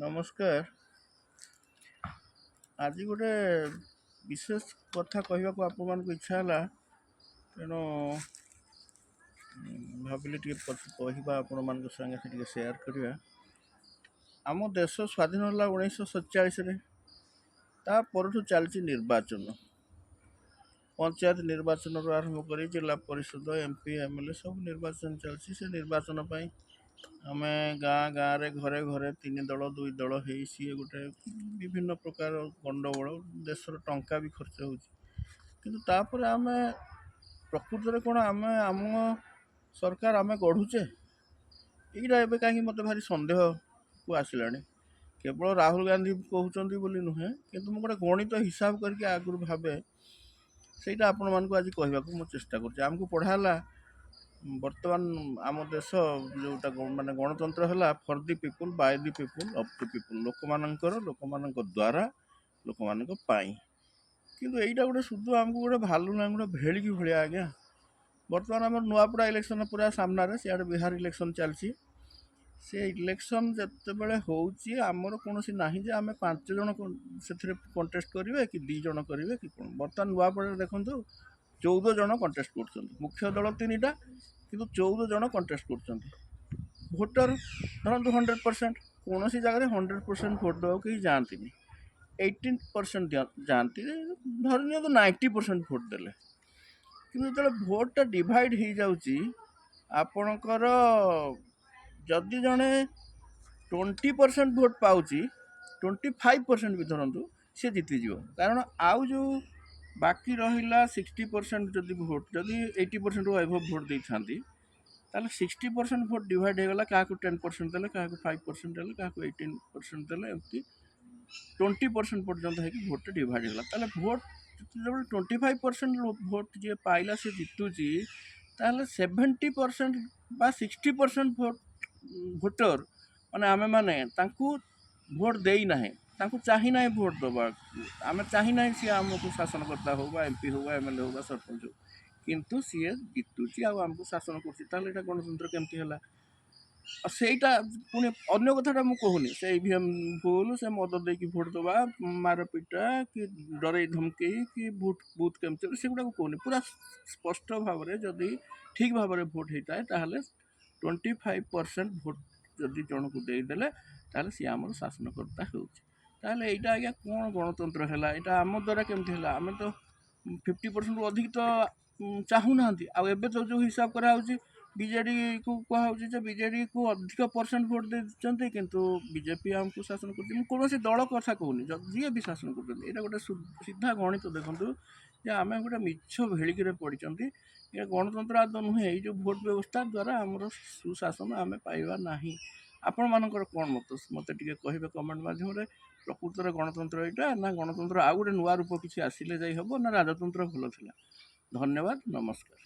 ନମସ୍କାର। ଆଜି ଗୋଟେ ବିଶେଷ କଥା କହିବାକୁ ଆପଣମାନଙ୍କୁ ଇଚ୍ଛା ହେଲା, ତେଣୁ ଭାବିଲି ଟିକେ କହିବା, ଆପଣମାନଙ୍କ ସାଙ୍ଗେ ଟିକେ ସେୟାର କରିବା। ଆମ ଦେଶ ସ୍ୱାଧୀନ ହେଲା 1947ରେ। ତା ପରଠୁ ଚାଲିଛି ନିର୍ବାଚନ। ପଞ୍ଚାୟତ ନିର୍ବାଚନରୁ ଆରମ୍ଭ କରି ଜିଲ୍ଲା ପରିଷଦ, ଏମ୍ପି, ଏମ୍ଏଲ୍ଏ ସବୁ ନିର୍ବାଚନ ଚାଲିଛି। ସେ ନିର୍ବାଚନ ପାଇଁ ଆମେ ଗାଁ ଗାଁରେ, ଘରେ ଘରେ ତିନି ଦଳ, ଦୁଇ ଦଳ ହେଇ ସିଏ ଗୋଟେ ବିଭିନ୍ନ ପ୍ରକାର ଗଣ୍ଡଗୋଳ, ଦେଶର ଟଙ୍କା ବି ଖର୍ଚ୍ଚ ହେଉଛି। କିନ୍ତୁ ତାପରେ ଆମେ ପ୍ରକୃତରେ କ'ଣ ଆମେ ଆମ ସରକାର ଆମେ ଗଢ଼ୁଛେ? ଏଇଟା ଏବେ କାହିଁକି ମୋତେ ଭାରି ସନ୍ଦେହକୁ ଆସିଲାଣି। କେବଳ ରାହୁଲ ଗାନ୍ଧୀ କହୁଛନ୍ତି ବୋଲି ନୁହେଁ, କିନ୍ତୁ ମୁଁ ଗୋଟେ ଗଣିତ ହିସାବ କରିକି ଆଗରୁ ଭାବେ, ସେଇଟା ଆପଣମାନଙ୍କୁ ଆଜି କହିବାକୁ ମୁଁ ଚେଷ୍ଟା କରୁଛି। ଆମକୁ ପଢ଼ା ହେଲା, ବର୍ତ୍ତମାନ ଆମ ଦେଶ ଯେଉଁଟା ମାନେ ଗଣତନ୍ତ୍ର ହେଲା for the people, by the people, of the people, ଲୋକମାନଙ୍କର, ଲୋକମାନଙ୍କ ଦ୍ୱାରା, ଲୋକମାନଙ୍କ ପାଇଁ। କିନ୍ତୁ ଏଇଟା ଗୋଟେ ଶୁଦ୍ଧ ଆମକୁ ଗୋଟେ ଭାଲୁ ନା ଗୋଟେ ଭେଳିକି ଭଳିଆ ଆଜ୍ଞା। ବର୍ତ୍ତମାନ ଆମର ନୂଆପଡ଼ା ଇଲେକ୍ସନ୍ ପୁରା ସାମ୍ନାରେ, ସିଆଡ଼େ ବିହାର ଇଲେକ୍ସନ୍ ଚାଲିଛି। ସେ ଇଲେକ୍ସନ୍ ଯେତେବେଳେ ହେଉଛି, ଆମର କୌଣସି ନାହିଁ ଯେ ଆମେ ପାଞ୍ଚ ଜଣ ସେଥିରେ କଣ୍ଟେଷ୍ଟ କରିବେ କି ଦୁଇ ଜଣ କରିବେ କି କ'ଣ। ବର୍ତ୍ତମାନ ନୂଆପଡ଼ାରେ ଦେଖନ୍ତୁ, 14 ଜଣ କଣ୍ଟେଷ୍ଟ କରୁଛନ୍ତି। ମୁଖ୍ୟ ଦଳ ତିନିଟା, କିନ୍ତୁ 14 ଜଣ କଣ୍ଟେଷ୍ଟ କରୁଛନ୍ତି। ଭୋଟର ଧରନ୍ତୁ 100%। କୌଣସି ଜାଗାରେ 100% ଭୋଟ୍ ଦେବାକୁ କେହି ଯାଆନ୍ତିନି, 18% ଯାଆନ୍ତି। ଧରି ନିଅନ୍ତୁ 90% ଭୋଟ୍ ଦେଲେ। କିନ୍ତୁ ଯେତେବେଳେ ଭୋଟ୍ଟା ଡିଭାଇଡ଼ ହେଇଯାଉଛି ଆପଣଙ୍କର, ଯଦି ଜଣେ 20% ଭୋଟ୍ ପାଉଛି, 25% ବି ଧରନ୍ତୁ, ସିଏ ଜିତିଯିବ। କାରଣ ଆଉ ଯେଉଁ ବାକି ରହିଲା 60% ଯଦି ଭୋଟ୍, ଯଦି 80%ରୁ ଏବଭ୍ ଭୋଟ୍ ଦେଇଥାନ୍ତି, ତାହେଲେ 60% ଭୋଟ୍ ଡିଭାଇଡ଼ ହେଇଗଲା। କାହାକୁ 10% ଦେଲେ, କାହାକୁ 5% ଦେଲେ, କାହାକୁ 18% ଦେଲେ, ଏମିତି 20% ପର୍ଯ୍ୟନ୍ତ ହେଇକି ଭୋଟ୍ଟା ଡିଭାଇଡ଼ ହେଇଗଲା। ତାହେଲେ ଭୋଟ୍ ଯେତେବେଳେ 25% ଭୋଟ୍ ଯିଏ ପାଇଲା ସେ ଜିତୁଛି, ତାହେଲେ 70% ବା 60% ଭୋଟ୍ ଭୋଟର ମାନେ ଆମେମାନେ ତାଙ୍କୁ ଭୋଟ୍ ଦେଇନାହେଁ, ତାଙ୍କୁ ଚାହିଁନାହିଁ ଭୋଟ୍ ଦେବାକୁ। ଆମେ ଚାହିଁନାହିଁ ସିଏ ଆମକୁ ଶାସନକର୍ତ୍ତା ହଉ ବା ଏମ୍ପି ହଉ ବା ଏମ୍ଏଲ୍ଏ ହଉ ବା ସରପଞ୍ଚ ହଉ, କିନ୍ତୁ ସିଏ ଜିତୁଛି ଆଉ ଆମକୁ ଶାସନ କରୁଛି। ତାହେଲେ ଏଇଟା ଗଣତନ୍ତ୍ର କେମିତି ହେଲା? ଆଉ ସେଇଟା ପୁଣି ଅନ୍ୟ କଥାଟା ମୁଁ କହୁନି, ସେ ଇଭିଏମ୍ ଭୁଲ, ସେ ମଦ ଦେଇକି ଭୋଟ୍ ଦେବା, ମାରପିଟା କି ଡରେଇ ଧମକେଇ କି ଭୋଟ୍ ବୁଥ୍ କେମିତି, ସେଗୁଡ଼ାକୁ କହୁନି। ପୁରା ସ୍ପଷ୍ଟ ଭାବରେ ଯଦି ଠିକ୍ ଭାବରେ ଭୋଟ୍ ହେଇଥାଏ, ତାହେଲେ 25% ଭୋଟ୍ ଯଦି ଜଣକୁ ଦେଇଦେଲେ, ତାହେଲେ ସିଏ ଆମର ଶାସନକର୍ତ୍ତା ହେଉଛି। ତାହେଲେ ଏଇଟା ଆଜ୍ଞା କ'ଣ ଗଣତନ୍ତ୍ର ହେଲା? ଏଇଟା ଆମ ଦ୍ୱାରା କେମିତି ହେଲା? ଆମେ ତ 50%ରୁ ଅଧିକ ତ ଚାହୁଁନାହାନ୍ତି। ଆଉ ଏବେ ତ ଯେଉଁ ହିସାବ କରାହେଉଛି, ବିଜେଡ଼ିକୁ କୁହାହେଉଛି ଯେ ବିଜେଡ଼ିକୁ ଅଧିକ ପରସେଣ୍ଟ ଭୋଟ୍ ଦେଇଛନ୍ତି, କିନ୍ତୁ ବିଜେପି ଆମକୁ ଶାସନ କରୁଛି। ମୁଁ କୌଣସି ଦଳ କଥା କହୁନି, ଯିଏ ବି ଶାସନ କରୁଛନ୍ତି, ଏଇଟା ଗୋଟେ ସିଧା ଗଣିତ ଦେଖନ୍ତୁ ଯେ ଆମେ ଗୋଟେ ମିଛ ଭେଳିକିରେ ପଡ଼ିଛନ୍ତି। ଏ ଗଣତନ୍ତ୍ର ଆଦୌ ନୁହେଁ। ଏଇ ଯେଉଁ ଭୋଟ୍ ବ୍ୟବସ୍ଥା ଦ୍ୱାରା ଆମର ସୁଶାସନ ଆମେ ପାଇବା ନାହିଁ। ଆପଣମାନଙ୍କର କ'ଣ ମତ, ମୋତେ ଟିକେ କହିବେ କମେଣ୍ଟ ମାଧ୍ୟମରେ। ପ୍ରକୃତରେ ଗଣତନ୍ତ୍ର ଏଇଟା ନା ଗଣତନ୍ତ୍ର ଆଉ ଗୋଟେ ନୂଆ ରୂପ କିଛି ଆସିଲେ ଯାଇ ହେବ, ନା ରାଜତନ୍ତ୍ର ଭଲ ଥିଲା? ଧନ୍ୟବାଦ, ନମସ୍କାର।